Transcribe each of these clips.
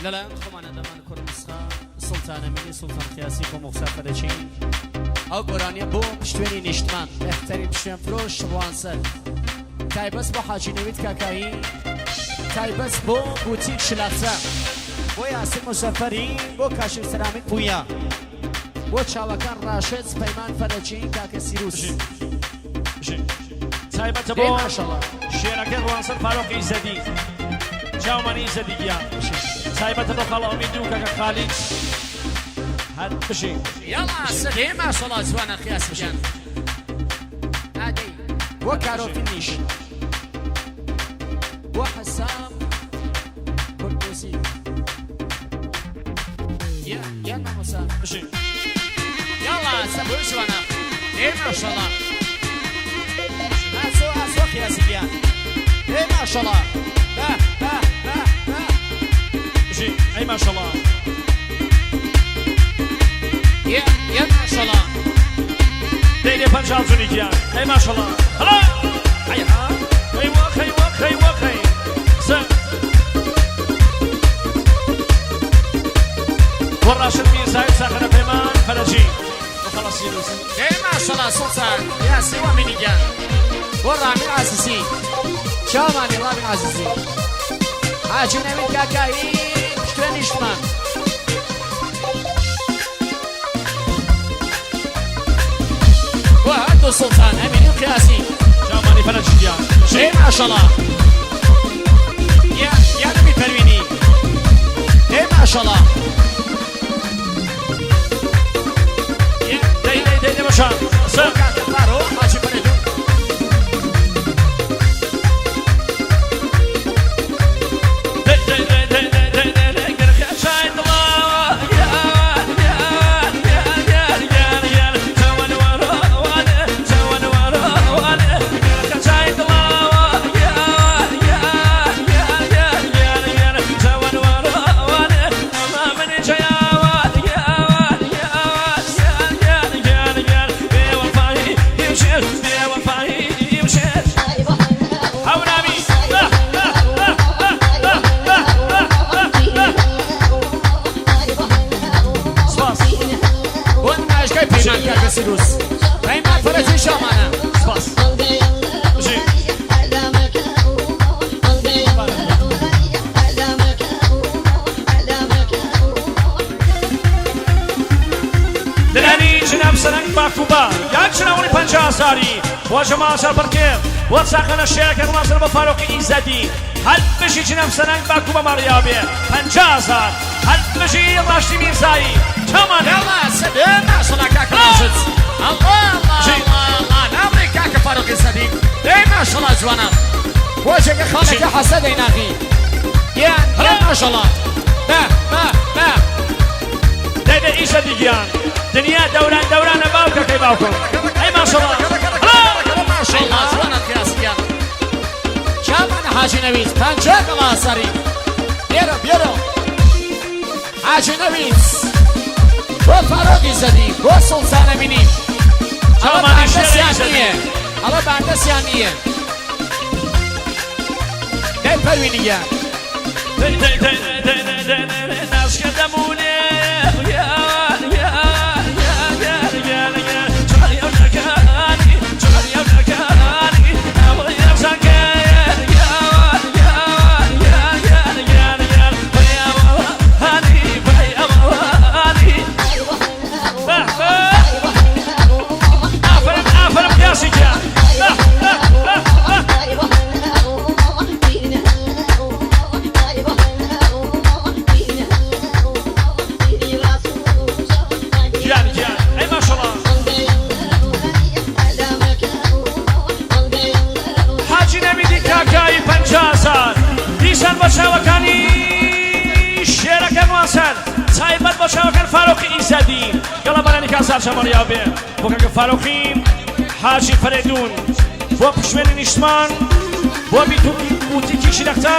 لەلایەن خۆمانە دەمان کوڕ نسخە سوڵتانە منی سوڵتان قیاسی خۆ مخسافە دەچین ئەو گۆرانیە بۆ پشتێنی نیشتمان بەهتەرین پشتێن فرۆش ڕوانسەر تایبەت بۆ حاجی نەوید کاکایی تایبەت بۆ بوتیک شلاتە بۆ یاسر مزەفەری بۆ کاشف سەرامیک پویا بۆ چاوەکان ڕاشد پەیمان فەرەجی کاکە سیروس تایبەتە بۆ شێرەکەی ڕوانسەر فاروق ئیزەدی چاومانی ئیزەدی گیان تایبەتە بۆ خاڵە ئومید و کاکە خالید هەر بژی. یاڵا سەدێ ماشەڵا جوانە قیاسی گیان ئادەی بۆ کارۆفینیش بۆ حەسام کوردوسی یا یا مامۆستا بژی. یاڵا سەبۆی جوانە ئێ ماشەڵا ئاسۆ ئاسۆ قیاسی گیان ئێ ماشەڵا با با با با بژی ئەی ماشەڵا. یا یا ماشەڵا. دەی لێ پەنجا جونی گیان ئەی ماشەڵا هەڵا ئەی ها ئەی وەخ ئەی وەخ ئەی وەخ ئەی سە بۆ ڕاشد میرزای ساخەنە پەیمان فەرەجی بۆ خەڵەسی دووس. ئێ ماشەڵا سوڵتان یاسی و ئەمینی گیان بۆ ڕامین عەزیزی چاومانی ڕامین عەزیزی حاجی نەوید کاکایی پشتێن نیشتمان. بۆ هەردوو سوڵتان ئەمینی و قیاسی. چاومانی فەرەجی گیان. ئێ ماشەڵا یا یا نەمی پەروینی ئێ ماشەڵا. دەی دەی دەی دەمەشان سە. کاکە فارۆ حاجی فەرەدون. دەی دەی دەی دەی دەی دەی دەی دەی گەر خێچای دڵا یار یار یار یار یار یار چاوان وەرۆوانێ چاوان وەرۆوانێ گەر خێچای دڵا یار یار یار یار یار یار چاوان وەرۆوانێ ئەمە منی جەیاوان یار یار یار یار یار یار بێوەفایی یمشێت بێوەفایی یمشێت هەورامی سپاس. بۆ نمایشگای پەیمان کاکە سیروس پەیمان فەرەجی شامانە. سپاس. بژی. دلانی جناب سەرنگ باکوبا یان چناوەی 50 هەزاری بۆ جەماڵ سەرپڕکێ بۆ چاخەنە شێرەکە ڕوانسەر بۆ فاروقی ئیزەدی هەر بژی جناب سەرنگ باکوبا ماڕیا بێ 50 هەزار هەر بژی ڕاشتی میرزایی چامان. یاڵا سەدێ ماشەڵا کاکە ڕاشد ئەڵڵا ئەڵڵا ئەڵڵا ئەڵڵا ناڵێ کاکە فاروق ئیزەدی ئێ ماشەڵا جوانە بۆ جێگە خاڵەکە حەسەدەی ناخی گیان گیان ماشەڵا با با با. دەی دەی ئیزەدی گیان دنیا دەوران دەورانە باوکەکەی باوکم ئەی ماشەڵا. ماشەڵا جوانە قیاس گیان چاوانە حاجی نەوید 50 گەڵا سەری بێرە بێرە حاجی نەوید بۆ فاروق ئیزەدی بۆ سوڵتان ئەمینی ئەوە چاومانی شێرە باندەسیان ئیزەدی. نییە ئەوە باندەسیان نییە دەی پەروینی گیان. دەی دەی دەی دەی دەی دەی دەی ناسکە دەمولێ یار یار یار یار یار یار چاریەکانی چاریەکانی ئەوە یەمزانکە یار یار یار یار یار یار بەیاوانی بەیاوانی ئافرم ئافرم قیاسی گیان. گیان گیان ئەی ماشەڵا. حاجی نەویدی کاکایی 50 هەزار دیسان بە چاوەکانی شێرەکە ڕوانسەر تایبەت بە چاوەکان فاروقی ئیزەدی گەڵە بەرانی کاسار چەمەڕیا بێ بۆ کاکە فاروقی حاجی فەرێدون بۆ پشوێنی نیشتمان بۆ بوتیکی شیرەختە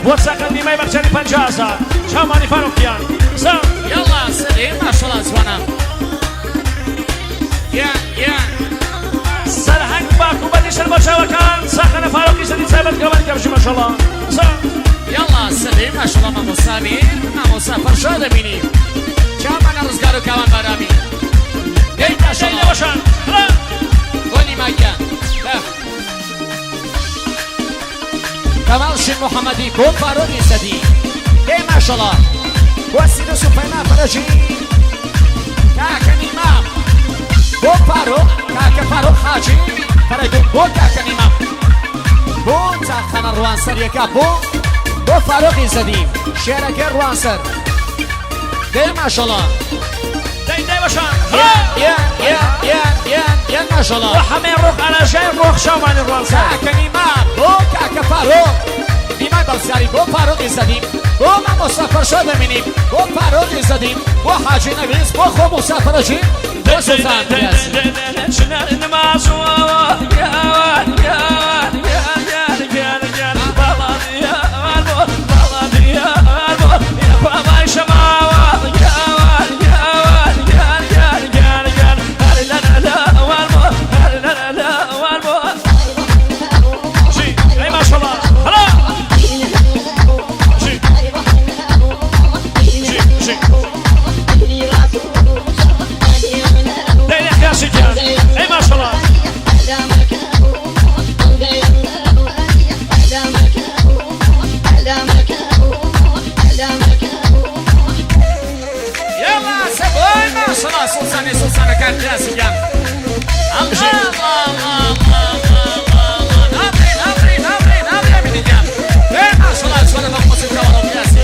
بۆ چاقە نیمای بەخشانی 50 هەزار چاومانی فاروقیان سە. یاڵا سەدێ ماشەڵا جوانە گیان گیان. سەرهەنگ باکوبەتی سەر بە چاوەکان ساخەنە فاروقی ئیزەدی تایبەت گەڵانی کەمشی ماشەڵا سە. یاڵا. ڕوانسەر ماشەڵا مامۆستا میر مامۆستا فەرشا دەبینی چاوانە ڕزگار و کاوان بارامی. دەی ماشەڵا وەشان بۆ نیماگیان کەمال شین محەممەدی بۆ فارۆقی سەدی. دەی ماشەڵا بۆ سیروس و پەیما فەرەجی کاکە نیما بۆ فارۆق کاکە فارۆق حاجی فەرەدون بۆ کاکە نیما بۆ تاقانە ڕوانسەریەکە بۆ فارۆقی زەدی شێرەکە ڕوانسەر. دەی ماشەڵا دەی دەی وەشان یا یا یا یا یا یا ماشەڵا حەمەی ڕۆخ ئاراژای ڕۆخ شاوانی ڕوانسەر. کاکە نیما بۆ کاکە فارۆق نیمای بەڵسیاری بۆ فارۆقی زەدی بۆ مامۆستا فەرشا دەمینی بۆ فارۆقی زەدی بۆ حاجی نەویست بۆ خۆ موسا فەرەجی بۆ سوڵتان قیاسی. اي ما شاء الله. يلا سبوي ما شاء الله سلطاني سلطانة كان قياسي جام. الله الله الله الله الله نابري نابري نابري نابري من الجام. إيه ما شاء الله سلطانة مقصد كوارو قياسي.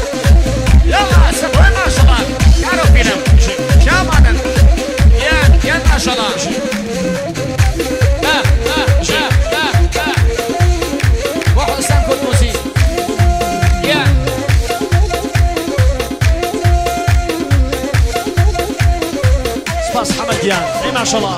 يلا سبوي ما شاء الله كانوا فينا شامانا يا يا ما شاء الله. آه آه آه آه آه وحسام قدوسي يا سپاس حەمە گیان، ئەی ماشەڵا.